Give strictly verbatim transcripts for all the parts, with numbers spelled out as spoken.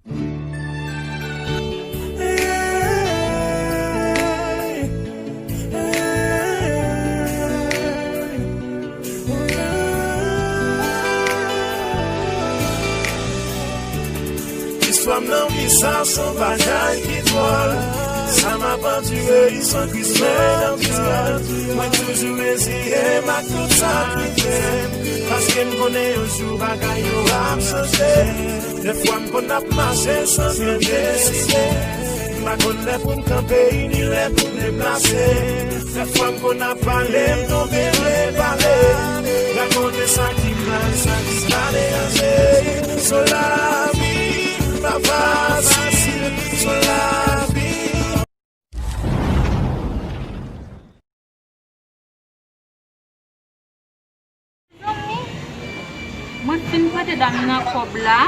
Istwa m nan wi sa se yon bagay ki dwòl. Sa m ap andire wi san Kris mwen nan dyòl. Mwen toujou reziye m ak tout sa k rive m. Paske m konnen yon jou bagay yo ap chanje. Dèfwa m konn ap mache san byen deside. M pa konn lè pou m kanpe, ni lè pou m deplase. Dèfwa m konn ap pale, m tonbe repale. Rakonte sa ki mal, sa ki pa deranje. Sou lavi pa fasil, sou lavi. Mwen fin prete dam nan kòb la.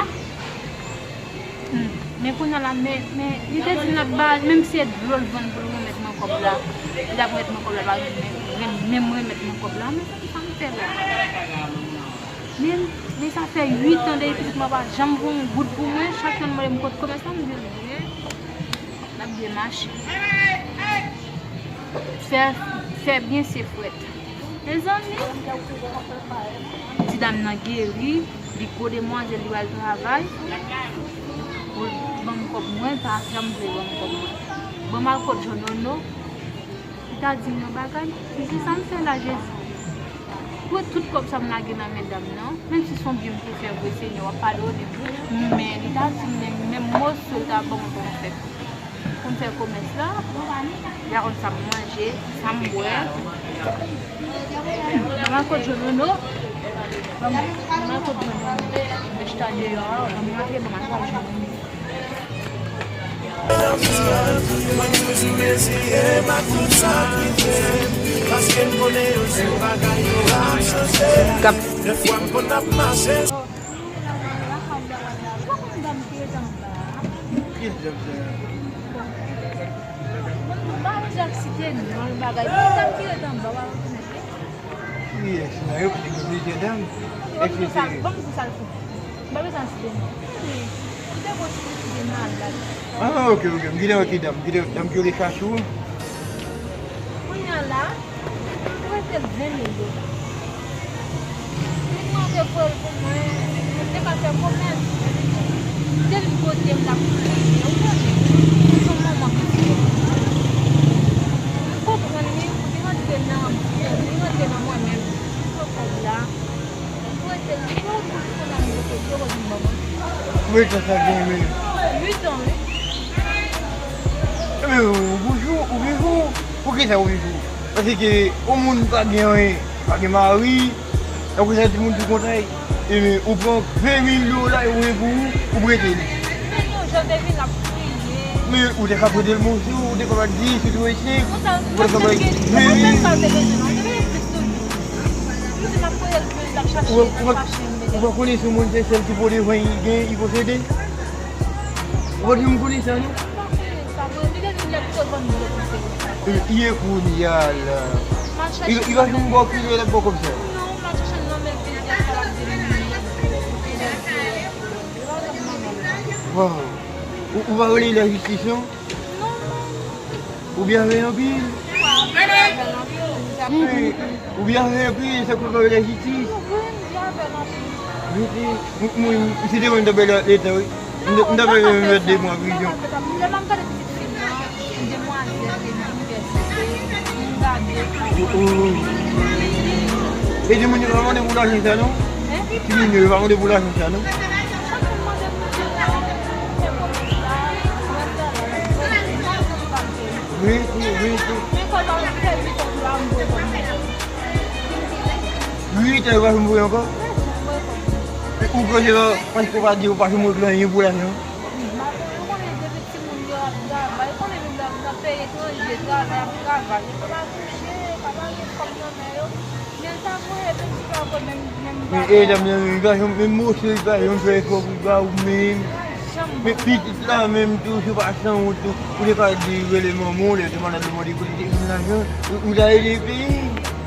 Hmm. Men kounye a la, men, men, li te di l ap ba, menm si se dlo l vann pou l remèt mwen kòb la, li t ap remèt mwen kòb la, pa renmen, renmen, renmen remèt mwen kòb la. Men sa ki sa m fè la? Men, men sa fè uit an depi pitit mwen pa janm voye yon goud pou mwen. Chak jou l mande m kot komès la, m di l byen. N ap byen mache. Fè, fè byen se frèt. Mezanmi, ti dam nan geri, li gwo demwazèl, li pral travay. Pou l ban m kòb mwen, pa janm vle ban m kòb mwen. Ban m al kot Jonono. Li ta di m yon bagay, li di sa m fè la, Jezi. Pou tout kòb sa m lage nan men dam nan, menm si se yon byen m te fè vre, Senyè, w ap padone m wi. Men li ta di m menm, menm moso l ta ban mwen pou m fè, pou m fè komès la. Li pa konn sa m manje, sa m bwè. Ban m al kot Jonono. Ban m, ban m al kot Jonono. Mwen chita deyò a, ban m rantre, ban m al kot Jonono. Mwen toujou reziye m ak tout sa k rive m, paske m konnen yon jou bagay yo ap chanje. Dèfwa m konn ap mache. Ki djab sa? Bon, m pa wè Jack site non l bagay. Bon, dam ki ret anba, w a rekonèt li? Wi, èks mwen yo, se ki vle dam. Ban m di sa, ban m di sa l fè. M pa bezwen site non. Wi. M te gon ti site nan al la. Ah, ok, ok. M gentan wè ki dam. Gentan dam ki rele Chachou. Kounye a la, m prete l ven mil dola. Li mande pou l pou mwen, mwen te ka fè komès. Depi m kote m t ap kriye, ou konnen, mwen se yon manman ki fè. M konprann li, li rantre nan, li rantre nan mwen menm. Li pran kòb la. M prete l, li pran kòb la, li rete de kote m ban mwen. Konbyen tan sa gen, men? Uit an, wi. Ebyen, ou toujou, ou toujou, poukisa ou toujou? Paske yon moun pa gen anyen, pa gen mari, apre sa timoun tou kontan, ebyen, ou pran ven mil dola, ou gen pou ou, ou prete li. Men yon jan de vin ap kriye. Men ou te ka prete l moso, ou te ka di, si tou e senk, ou te ka bay ven mil. Ou pa konnen si yon moun se sèl ki pwodui ven li gen, li posede? Ou pa janm konnen sa, non? Li gen yon lèt sot vann dlo pou se. Li ye kounye a la. Li, li pa janm ba w kriye, l ap ba w kòb sa. Non, m al chèche l nan men l plizyè fwa, l ap di m li. Waw. Ou, ou pa rele lajistis, non? Non, non. Ou byen avè l anpil? Wi, m byen avè l anpil. Wi, ou byen avè l anpil, sa k fè w pa rele lajistis? Wi, m byen avè l anpil. Wi, wi. M, m, m, si te mwen, m t ap rele Leta, wi. M, m t ap fè menm mèt de mwa prizon. Lè m ap gade pitit fi m nan, demwazèl, te nan inivèsite, m gade. Oh, oh. E timoun yo pa mande pou lajan sa, non? Hein? Timoun yo pa mande pou lajan sa, non? Chak moun mande pou lajan, se pou sa, mwen travay, mwen travay, mwen travay. Wi, wi, wi, wi. Men kòb la, m fè uit an la, m voye kòb mwen. Uit an, yo pa janm voye ankò? Ou panse la, paske w pa di, ou pa janm regle anyen pou lajan? Ou konnen depi timoun yo ap travay, ou konnen nou nan, nan peyi etranje, travay ap travay, yo pa touche, pa gen kòb nan men yo. Men l ta voye, men ti pa ankò menm, menm bagay. Men, e, dam nan, li pa janm, menm moso, li pa janm fè efò pou l ba ou menm. Men pitit la menm tou, se pa sanwont tou. Ou te ka di rele manman w, lè te malad, ou mande kote te jwenn lajan. Ou, ou ta ede peyi.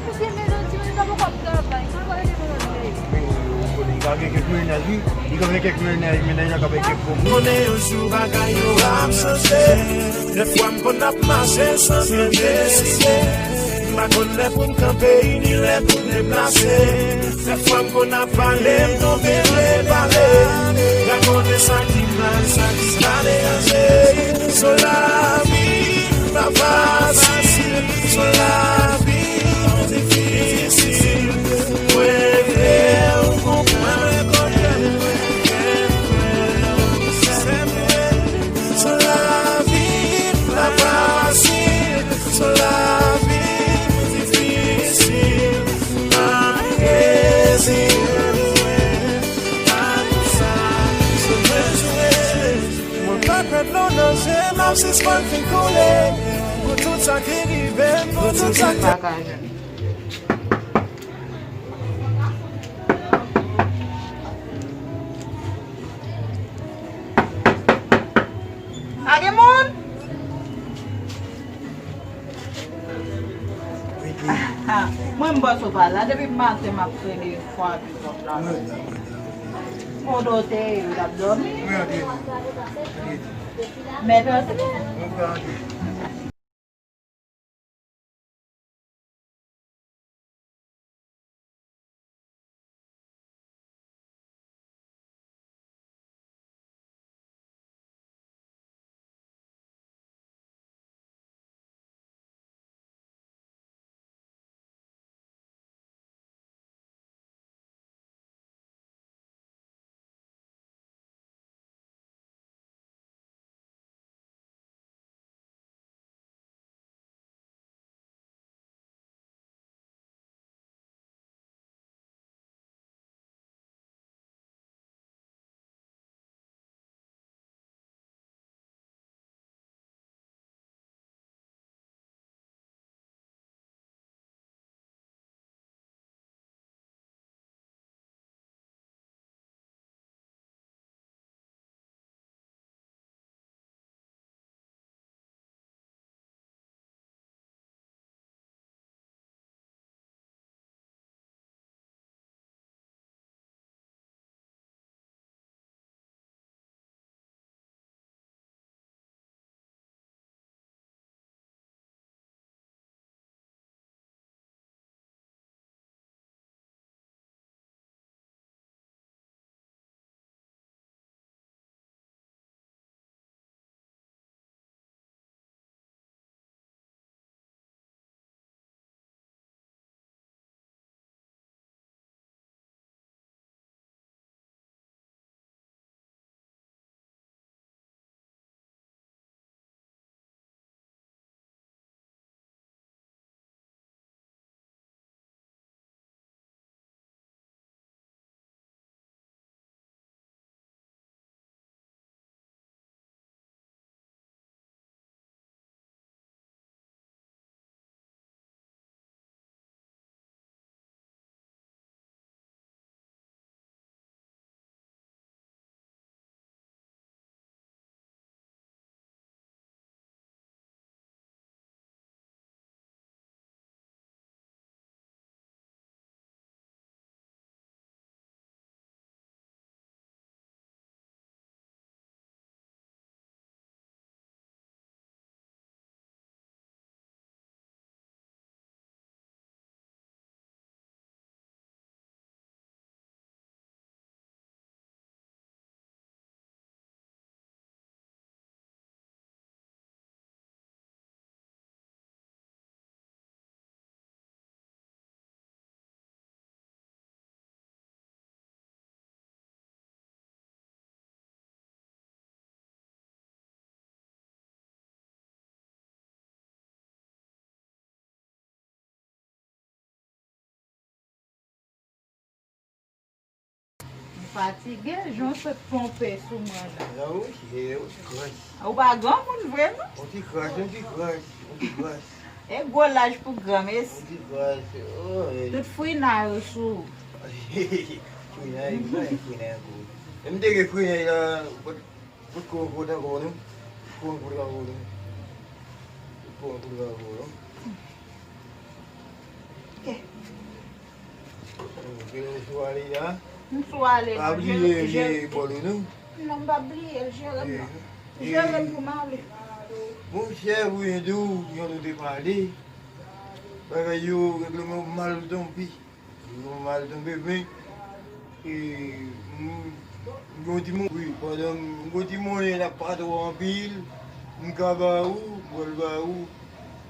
Ou te mezanti, men li pa poko ap travay. Sa w ede manman l fè? Men, ou konnen Sa gen kèk mennaj, wi. Li gen kèk mennaj, mennaj la ka bay kèk pwoblèm. Konnen yon jou bagay yo ap chanje. Dèfwa m konn ap mache san byen deside. M pa konn lè pou m kanpe, ni lè pou m deplase. Dèfwa m konn ap pale, m tonbe, m leve pale. Rakonte sa ki mal, sa ki pa deranje. So lavi pa fasil, so lavi difisil. Mwen vle w konprann. So lavi pa fasil, so lavi difisil. Pa reziye w, pa konsa, se mwen jwe. Mwen pa kwè nan danje, m ap sispann fin koule. Pou tout sa ki rive m, pou tout sa ki... Pa gen moun? Mwen, m panse w pa la. Depi maten, m ap prene fwa pi kòm la. Kote w te ye, w t ap dòmi? Mèt antre. M fatige, jan w sot ponpe sou mwen la. Ou ti kras. Ou pa granmoun vre, non? Ou ti kras, ou ti kras, ou ti kras. E gwo laj pou granmesi. Ou ti kras, oy. Tout frina yo sou ou. Frina, frina, frina, gwo. E m te gen frina la, pot, pot ko, pot ankò, non? Pot ko, pot ankò, non? Pot ko, pot ankò, non? Ok. Gen yon jou ale la. M sou ale. Pa bliye jere bòl ou non. Non, m p ap bliye l, jere m non. Jere m pou m ale. Monchè, pou ede w, jan nou te pale, bagay yo, règleman mal tonbe. Yo mal tonbe, men, e, m, m gen yon ti mon-, wi, pandan m gen yon ti monnen la pa twò anpil, m ka ba ou, m pral ba ou,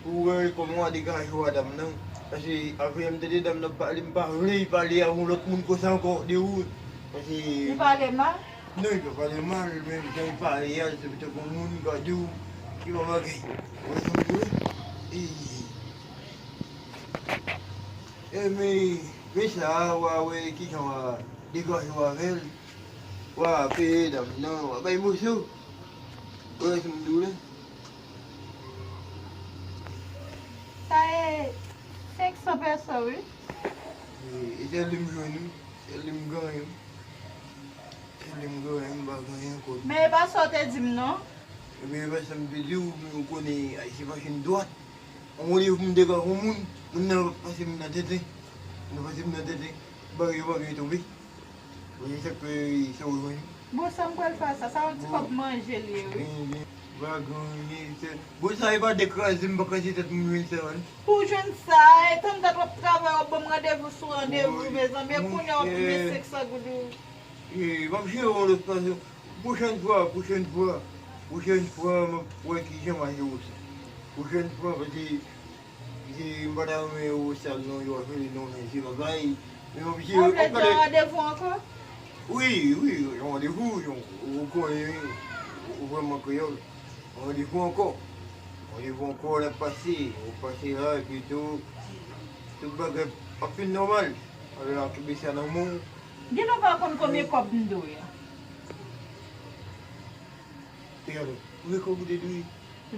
pou w wè kòman w a degaje w a dam nan. Paske apre m tande dam nan ap pale, m pa vle l pale a yon lòt moun konsa ankò de ou. Paske li pale mal? Non, li pa pale mal, men jan li pale a, se tankou moun ka di w ki pa bagay. Ou wè sa m di w? E, e, men, men sa, w a wè kijan w a degaje w avè l. W a peye dam nan, w a bay moso. Ou wè sa m di w la? Sa e senk san peso, wi. E, e sèl li m jwenn, wi. Sèl li m genyen. Sèl li m genyen, m pa genyen ankò. Men e pa sa w te di m, non. Ebyen, e pa sa m te di w, men ou konnen, Ayisyen pa jwenn dwat. Yon randevou m te gen ak yon moun, moun nan pase m nan tenten. Moun nan pase m nan tenten. Bagay yo pa byen tonbe. Ou wè sa k fè sa ou jwenn. Bon, sa m pral fè sa, sa yon ti kòb manje li ye, wi. Byen, byen. Pa gen anyen, sè. Bon, sa e pa de kraze m pa kraze tèt m jwenn sa, wi. Pou w jwenn sa, e tann dat w ap travay, w ap ban m randevou sou randevou, mezanmi, e kounye a w ap tounen senk san goud ou. E, m ap jere w lòt fason. Pwochèn fwa, pwochèn fwa, pwochèn fwa, m ap wè kijan m a jere w sa. Pwochèn fwa, paske m pa ta renmen w sal non, yo ap rele non, men se bagay. Men m ap jere w. Sa vle di yon randevou ankò? Wi, wi, yon randevou, yon, ou konnen, ou vrèman kreyòl. Yon randevou ankò. Yon randevou ankò, l ap pase, ou pase la, epi tou, tout bagay ap fin nòmal. Alò, kenbe sa nan men w. Gen lè w pa konn konbyen kòb m dwe a. Te gade, konbyen kòb ou te dwe?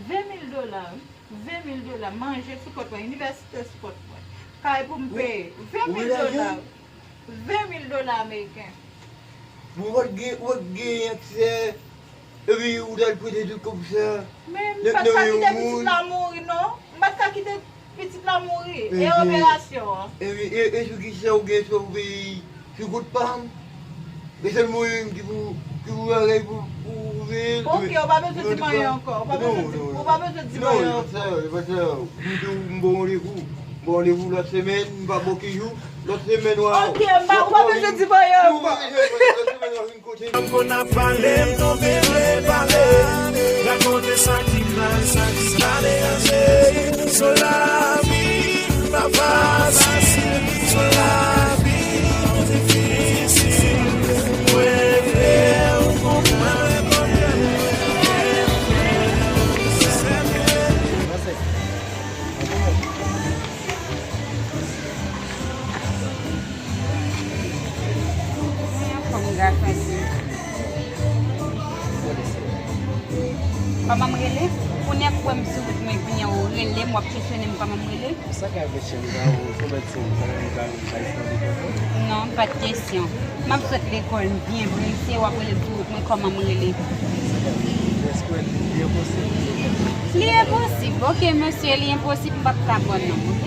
Ven mil dola, wi. Ven mil dola. Manje sou kont mwen, inivèsite sou kont mwen. Kay pou m peye. Ven mil dola, wi. Ven mil dola ameriken. Bon, ou pa t gen, ou pa t gen aksè, epi ou t al prete tout kòb sa. Men m pa t ka kite pitit la mouri, non. M pa t ka kite pitit la mouri. E operasyon an? E, e, e sou kisa ou gen sa ou peye? Sou kont pa m? E sèl mwen menm ki pou, ki pou bagay pou, pou, pou peye l. Ok, ou pa bezwen di m anyen ankò. Ou pa bezwen di, ou pa bezwen di m anyen ankò. Non, non, non. Non, e pa sa, e pa sa. M di w, m ba w randevou. M ba w randevou lòt semèn, m pa ba w ki jou. Lòt semèn, w a... Ok, m pa, ou pa bezwen di m anyen ankò. Non, ou pa bezwen, lòt semèn, w a vin kote m. Tankou n ap pale, m tonbe vle pale. Rakonte sa ki mal, sa ki pale ase. Sou lavi pa fasil, sou lavi difisil. Mwen vle w konprann. Kòman m ka fè di? Kòman m rele? Kounye a k wè m sou wout mwen, kounye a ou rele m, w ap kesyone m kòman m rele? Sa ka fè chen m ka ou sou bèt se m, sa ka fè m ka ou sa estan de kòkò? Non, pa t kesyon. M ap sot lekòl, m byen prese, w ap rele m sou wout mwen, kòman m rele? Sa ka fè m, èske w wè li enposib? Li enposib. Ok, mesye, li enposib, m p ap ka ba w non, ok?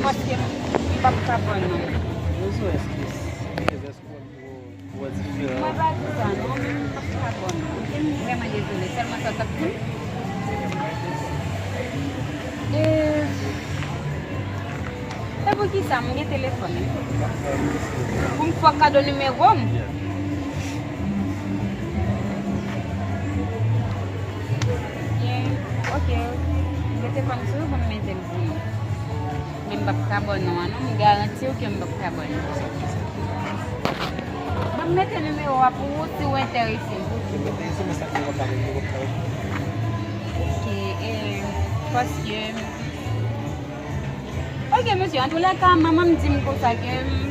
Paske m p ap ka ba w non. Mwen pa di sa non, men m p ap ka ba w non, ok? M vrèman dezole, sèlman sa w t ap di m. E, e poukisa m gen telefòn li? Pou m fè w kado nimewo m? Byen, ok, mete kò m sou ou pou m mete l pou nou. Men m p ap ka ba w non an non, m garanti w ke m p ap ka ba w non. Ban m mete nimewo a pou ou si w enterese. Ok, m enterese, men sa k fè m p ap ka ba w, m p ap ka ba w. Ok, e, paske Ok, mesye, antoulèka, manman m di m konsa ke m,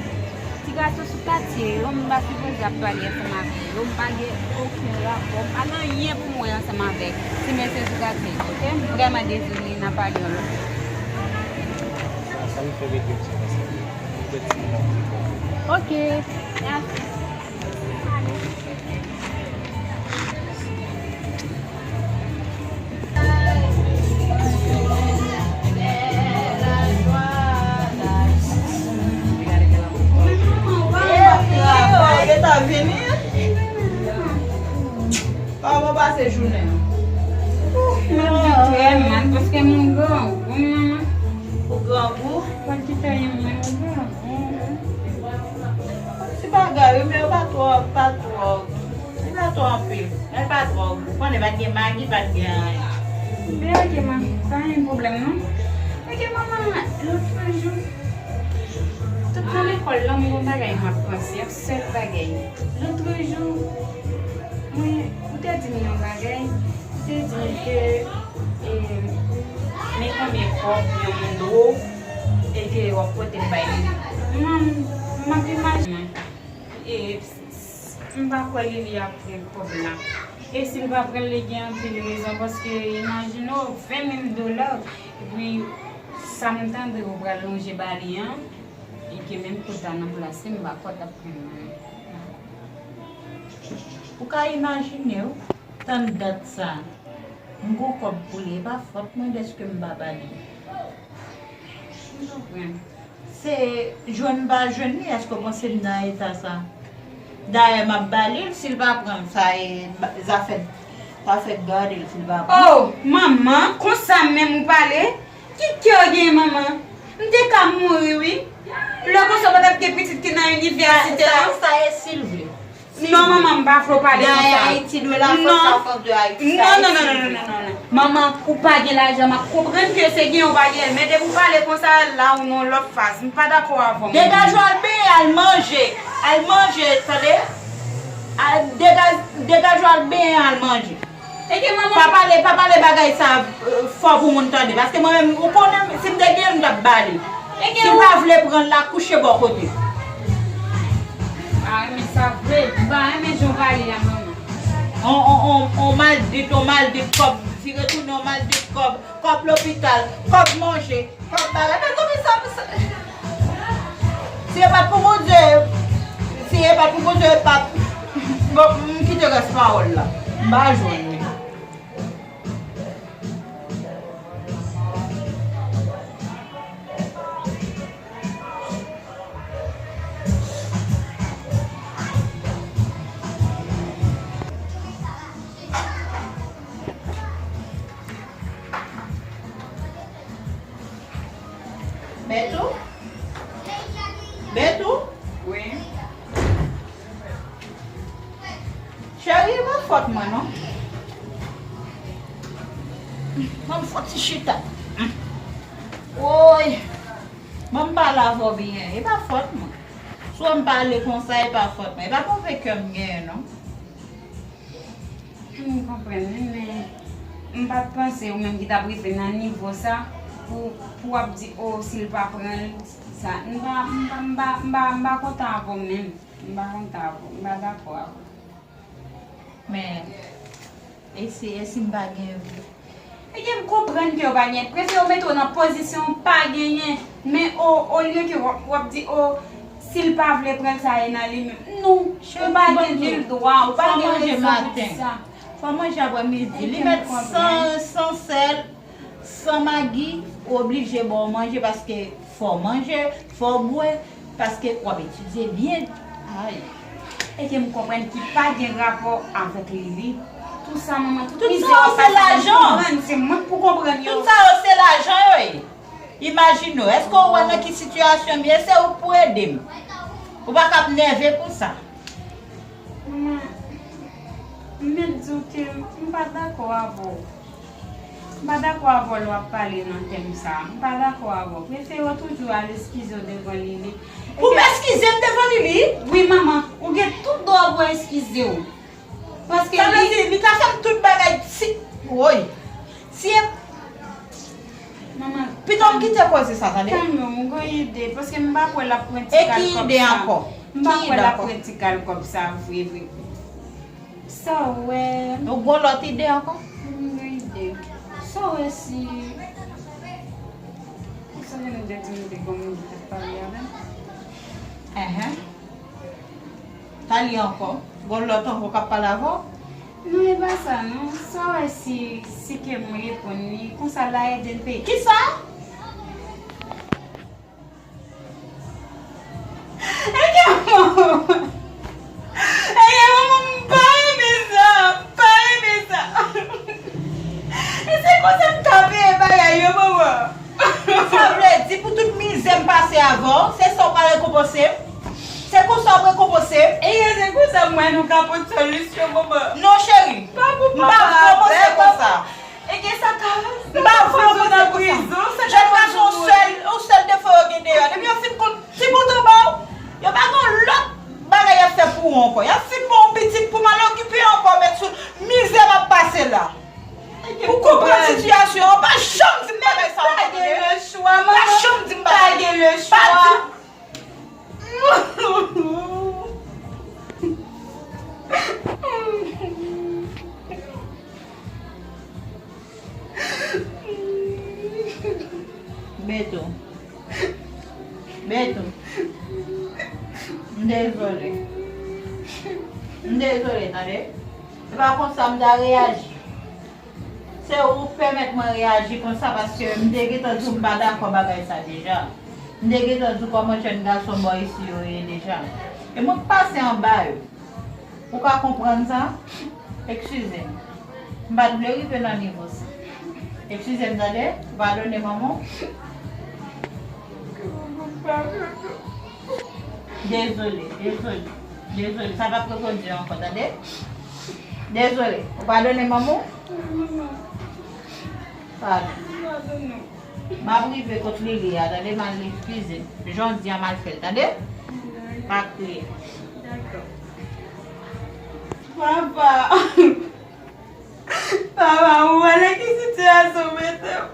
ti gason sou katye yo, m pa sipoze ap pale ansanm avè yo, m pa gen okenn rapò, m pa gen anyen pou m wè ansanm avèk ti mesye sou katye yo, ok? M vrèman dezole, n a pale yon lòt lè. Sa, sa m fè regrèt sa, paske m pèdi m nan. Ok, mèsi. Vini? Kòman w pase jounen an? Mwen trè mal paske mwen grangou, manman. Ou grangou? Mwen ki te ye mwen grangou. Ti bagay, wi, men yo pa twò, pa twò. Li pa twò anpil. Men pa twò. Ou konnen pa t gen magi, pa t gen anyen. Men ok, man, pa gen pwoblèm, non. Ok, manman, lòt jou, tout nan lekòl la, m gon bagay m ap panse, yon sèl bagay. Lòt jou, mwen, ou te di m yon bagay, ou te di m ke, e, men konbyen kòb yon moun dwe w, e ke w ap pote m bay li. Mwen, m ap imajine. E, m pa kwè Lili ap pran kòb la. E si l pa pran l, li gen anpil rezon, paske imajine w, ven mil dola, epi sa m tande ou pral lonje ba li an, e ke menm kòb la nan plas li, m pa kwè l ap pran l non. Ou ka imajine w, tann dat sa, m gon kòb pou li, e pa fòt mwen dèske m pa ba li. M konprann. Se jwenn m pa jwenn li, èske w panse m nan eta sa? Dayè, m ap ba li l, si l pa pran l, sa e ba- zafè, zafè gade l si l pa pran l. Oh, manman, konsa menm ou pale? Ki kè w gen, manman? M te ka mouri, wi. Lè konsa, w pa t ap gen pitit ki nan inivèsite a. Sa, sa e si l vle. Non, manman, m pa vle w pale konsa. Dayè, Ayiti dwe lafrans, lafrans dwe Ayiti. Non, non, non, non, non, non, non. Manman, ou pa gen lajan, m ap konprann ke se gen ou pa gen, men depi w pale konsa, la ou nan yon lòt faz. M pa dakò avè w, manman. Degaje w al benyen, al manje. Al manje, tande? Al, dega- degaje w al benyen, al manje. E ke manman. Pa pale, pa pale bagay sa, euh, fò pou moun tande. Paske mwen menm, ou konnen, si m te gen l, m t ap ba li. E ke si l ou pa vle pran l la, kouche bò kote. M pa renmen sa vre. M pa renmen jan w pale a, manman. On, on, on, on maldit, on maldit kòb. Vire tounen on maldit kòb. Kòb lopital, kòb manje. Kòb bagay, men kòman sa, sa, si e pa t pou Bondye, si e pa t pou Bondye, e pa t, bon, m kite rès pawòl la. M pa jwenn li. Betou? Betou? Wi. Cheri, e pa fòt mwen, non. Ban m fon ti chita. Woy. Ban m pale avè w byen. E pa fòt mwen. Si w wè m pale konsa, e pa fòt mwen. E pa move kè m genyen, non. M konprann, wi, men m pa t panse ou menm ki t ap rive nan nivo sa pou, pou w ap di, o, si l pa pran l, sa. M pa, m pa, m pa, m pa, m pa kontan avè w menm. M pa kontan avè w. M pa dakò avè w. Men, e si, e si m pa gen vi? Ebyen, m konprann ke w pa gen. Prefere w mete w nan pozisyon w pa genyen. Men o, olye ke w ap, w ap di, o, si l pa vle pran l, sa e nan li menm. Non, ou pa gen nil dwa, ou pa gen rezon pou di sa. Fò manje aprè midi. Li mèt san, san sèl, san magi, ou oblije ba w manje paske fò w manje, fò w bwè. Paske w ap etidye byen. Ay. Ebyen, m konprann ki pa gen rapò avèk Lili. Tout sa, manman, tout mizè w ap pase la, m konprann, se mwen k pou konprann yo. Tout sa yo, se lajan yo ye. Imajine w, èske w wè nan ki sitiyasyon m ye? Se ou k pou ede m. Ou pa ka ap nève konsa. Manman, m mèt di w ke m pa dakò avè w. M pa dakò avè w lè w ap pale nan tèm sa a. M pa dakò avè w. Prefere w toujou al eskize w devan Lili. Pou m eskize m devan Lili? Wi, manman. Ou gen tout dwa pou w eskize w. Paske sa vle di, li ka fè m tout bagay si, woy. Si e, manman, pito m kite koze sa, tande? Tann non, m gon ide, paske m pa kwè l ap pran ti kal kòb sa. E ki ide ankò? M pa kwè l ap pran ti kal kòb sa, vre, vre. Sa w wè? Ou gon lòt ide ankò? M gen ide. Sa w wè si, ou sonje nou te di nou te gon moun ki t ap pale avè m? Enhen. Talye ankò. Gon lòt ankò k ap pale avè w? Non, e pa sa, non. Sa w wè si, si ke mwen reponn li? Konsa l a ede n peye. Kisa? Enke mwen. Konsa w rekonpanse m? E se konsa mwen nou ka pote solisyon, manman. Non, cheri. Pa pou m pa vle w panse konsa. E gen sa ka. M pa vle w panse konsa. Jèn gason, sèl, yon sèl defo yo gen deyò. Depi yo fin konn ti bouton ba w, yo pa gen lòt bagay y ap fè pou ou ankò. Y ap fin ba w pitit pou m al okipe ankò, met sou mizè m ap pase la. Ou konprann sitiyasyon an, pa janm di m bagay sa ankò, tande? Pa janm di m bagay. Pa di m. Beto. Beto. M dezole. M dezole, tande? Se pa konsa m ta reyaji. Se ou k pèmèt mwen reyaji konsa, paske m te gentan di w m pa dakò bagay sa deja. M te gentan di w kòman jèn gason bò isi yo ye deja. E mwen k pase anba yo. Ou ka konprann sa? Eskize m. M pa t vle rive nan nivo sa. Eskize m, tande? Ou padone manman w? Dezole, dezole, dezole. Sa p ap repwodui ankò, tande? Dezole. Ou padone manman w? Padon. M ap rive kot Lili a, tande? M al eskize m. Jodi a m al fè l, tande? Pa kriye. Papa! Papa, ou wè nan ki sitiyasyon w mete m?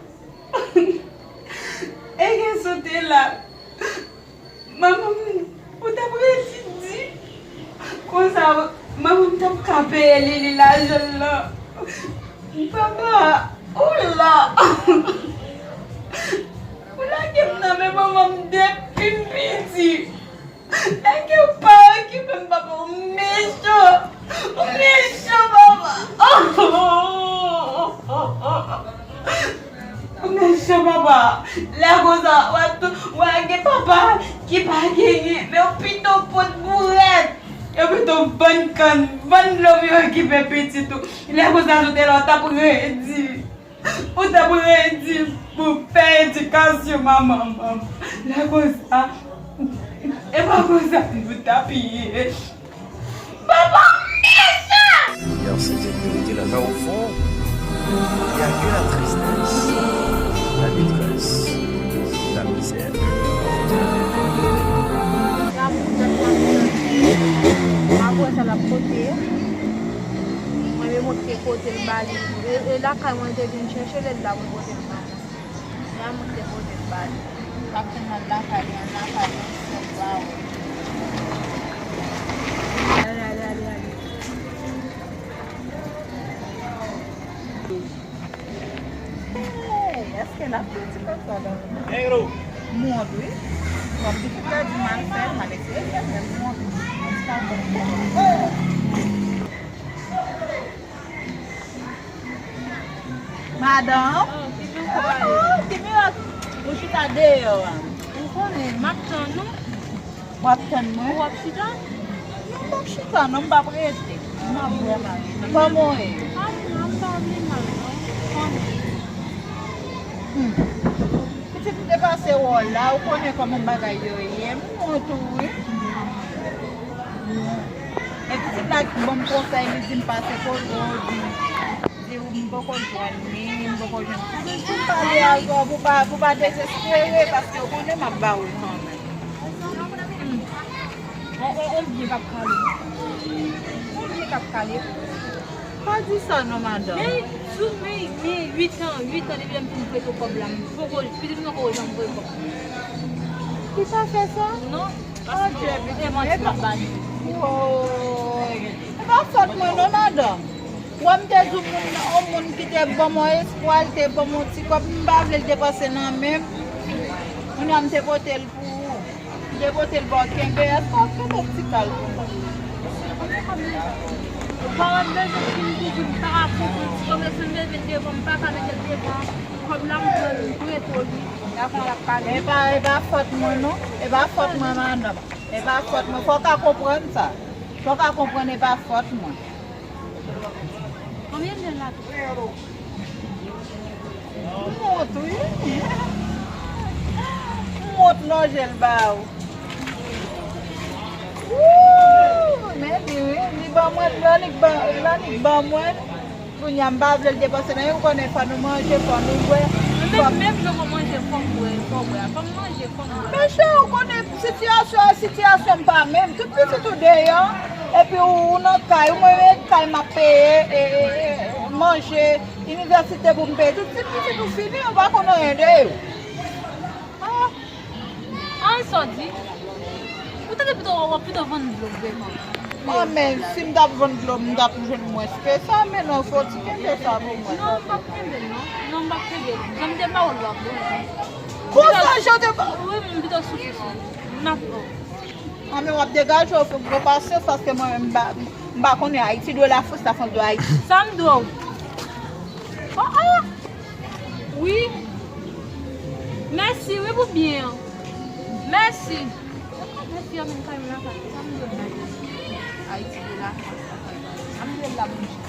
E gen sou te la. Manman m, ou t ap redi di. Konsa, manman m t ap ka peye Lili lajan l lan. Papa, ou la. Ou lage m nan men manman m depi m piti. Nèg yo pa okipe m, papa, ou mechan. Ou mechan, papa. Ou mechan, papa. Lè konsa, w a tou, w a gen papa ki pa genyen, men w pito pot bourèt. Yo pito vann kann, vann dlo pou yo okipe pitit ou. Lè konsa, sou te la, w t ap redi. Ou t ap redi pou fè edikasyon manman, manman. Lè konsa, e pa konsa pou t ap ye. Papa mechan! Car cette vérité là-bas au fond, il n'y a que la tristesse, la détresse, la misère. Apre sa l ap pote. Mwen menm mwen te pote l ba li. E, e lakay mwen te vin chèche l la pou pote l ba mwen. Mwen mwen te pote l ba li. L ap fè nan lakay li, an lakay li, an sèl ba ou. Ale, ale, ale, ale. Hey, èske l ap piti konsa la? M wont wi. Bon, pitit la di m al fè l, m al eseye fè l, men m wont wi. Sa bon. Madanm. Oh, ki mirak. Oh, ki mirak. Ou chita deyò a. Ou konnen, m ap tann ou. W ap tann mwen? Ou ap chita? Non, m p ap chita, non, m p ap rete. M ap vrèman rete. Kòman w ye? Ah, m pa vle mal, non. Kòman? Hmm. Pitit m te pase wè w la, ou konnen kòman bagay yo ye. M wont ou, wi. E pitit la ki ban m konsèy, li di m pase kote w, di, di m poko jwenn li, m poko jwenn li. Pou m pale avè w, pou pa, pou pa dezespere, paske w konnen m ap ba ou l kanmenm. Hmm. On, on, on byen k ap kale. On byen k ap kale. Pa di sa non, madanm. Men, sou, men, men uit an, uit an depi lè m fin prete w kòb la, m poko, pitit mwen poko janm voye kòb. Ki sa fè sa? Non, paske e manti m ap ba li. Oh. E pa fòt mwen non, madanm. Wè m te di w moun, yon moun ki te ban m yon espwa, li te ban m yon ti kòb, m pa vle l te pase nan men m. Kounye a m te pote l pou ou. M te pote l ba w kenbe, èske w ap kenbe ti kal pou mwen? Kòb la m bezwen fin kouvri, m pa ka konprann ti kòb la, si m leve l devan, m pa ka mete l devan. Kòb la m pran l, m prete w li. Dakò, l ap pale. E pa, e pa fòt mwen non. E pa fòt mwen, madanm. E pa fòt mwen. Fò w ka konprann sa. Fò w ka konprann e pa fòt mwen. Konbyen de la? M wont wi. M wont lonje l ba ou. Lanik ban, Lanik ban mwen. Kounye a m pa vle l depanse nan anyen, ou konnen fò nou manje, fò nou bwè. Fò... Menm, menm jan mwen manje, fò m bwè, fò m bwè. Fò m manje, fò m bwè. Men chè, ou konnen sitiyasyon an, sitiyasyon m pa menm. Tout pitit ou deyò, epi ou, ou nan kay, ou mwen menm kay m ap peye, e, e, e, manje, inivèsite pou m peye. Tout ti pitit ou fini, ou pa konn anyen de yo. Ah, an sa w di? Ou tande pito, w ap pito vann dlo, vrèman. Oh, men si m t ap vann dlo, m t ap jwenn mwens ke sa, men non, fò ti kenbe sa pou mwen. Non, m p ap kenbe l, non. Non, m p ap kenbe l. Jan m te ba w l, w ap bon. Konsa, jan te ba... Wi, m pito soufri sou. M ap bon. Ah, men w ap degaje w, fò w pran pasyans, paske mwen menm, m pa, m pa konnen Ayiti dwe Lafrans, Lafrans dwe Ayiti. Sa m dwe w? Oh, oh! Wi. Mèsi, wi, pou byen an. Mèsi. Mèsi, an menm kay m lakay. Sa m dwe bay? Ayiti dwe Lafrans, lakay. Sa m dwe la, Bondye.